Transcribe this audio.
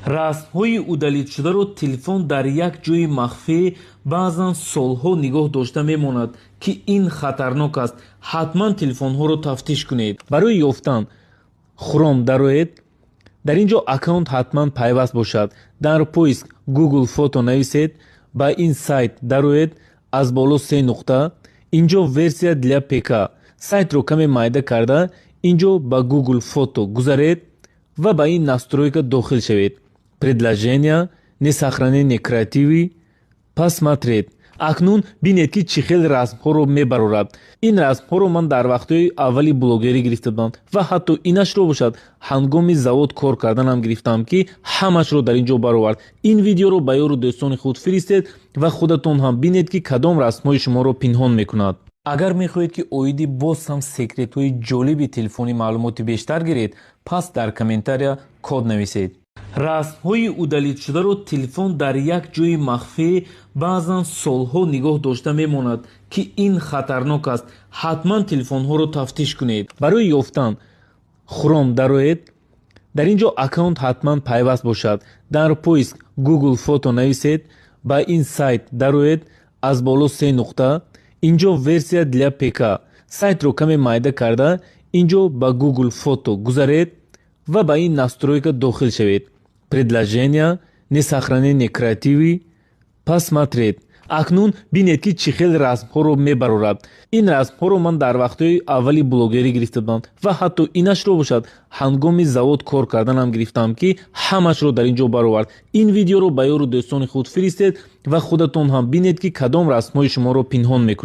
Расмҳои удалить шударо телефон дар як ҷои махфӣ баъзан солҳо нигоҳ дошта мемонад, ки ин хатарнок аст. Ҳатман телефонҳоро тафтиш кунед. Барои ёфтан Хром дароед. Дар ин ҷо аккаунт ҳатман пайваст бошад. Дар поиск Google Фото нависед, ба ин сайт дароед, аз боло се нуқта, ин ҷо «Версия для ПК». Сайтро каме майда карда, ин ҷо ба Google Фото гузаред ва ба ин настройка дохил шавед. Приложения, несохраненные креативы, посмотреть. Акнун бинед, ки чӣ хел расмҳоро мебарорад. Ин расмҳоро ман дар вақтҳои аввали блогерӣ гирифта будам ва ҳатто инашро бошад, ҳангоми завод кор карданам гирифтам, ки ҳамашро дар ин ҷо баровард. Ин видеоро ба ёру дӯстони худ фиристед ва худатон ҳам бинед, ки кадом расмҳои шуморо пинҳон мекунад. Агар мехоҳед, ки оиди боз ҳам секретҳои ҷолиби телефонӣ маълумоти бештар гиред, пас дар комментария код нависед. Расмҳои удалить шударо телефон дар як ҷои махфӣ баъзан солҳо нигоҳ дошта мемонад, ки ин хатарнок аст. Ҳатман телефонҳоро тафтиш кунед. Барои ёфтан Хром дароед. Дар ин ҷо аккаунт ҳатман пайваст бошад. Дар поиск Google Фото нависед, ба ин сайт дароед, аз боло се нуқта, ин ҷо «Версия для ПК». Сайтро каме майда карда, ин ҷо ба Google Фото гузаред ва ба ин настройка дохил шавед. Приложения, несохраненные креативы, посмотреть. Акнун бинед, ки чӣ хел расмҳоро мебарорад. Ин расмҳоро ман дар вақтҳои аввали блогерӣ гирифта будам ва ҳатто инашро бошад, ҳангоми завод кор карданам гирифтам, ки ҳамашро дар ин ҷо баровард. Ин видеоро ба ёру дӯстони худ фиристед ва худатон ҳам бинед, ки кадом расмҳои шуморо пинҳон мекунад.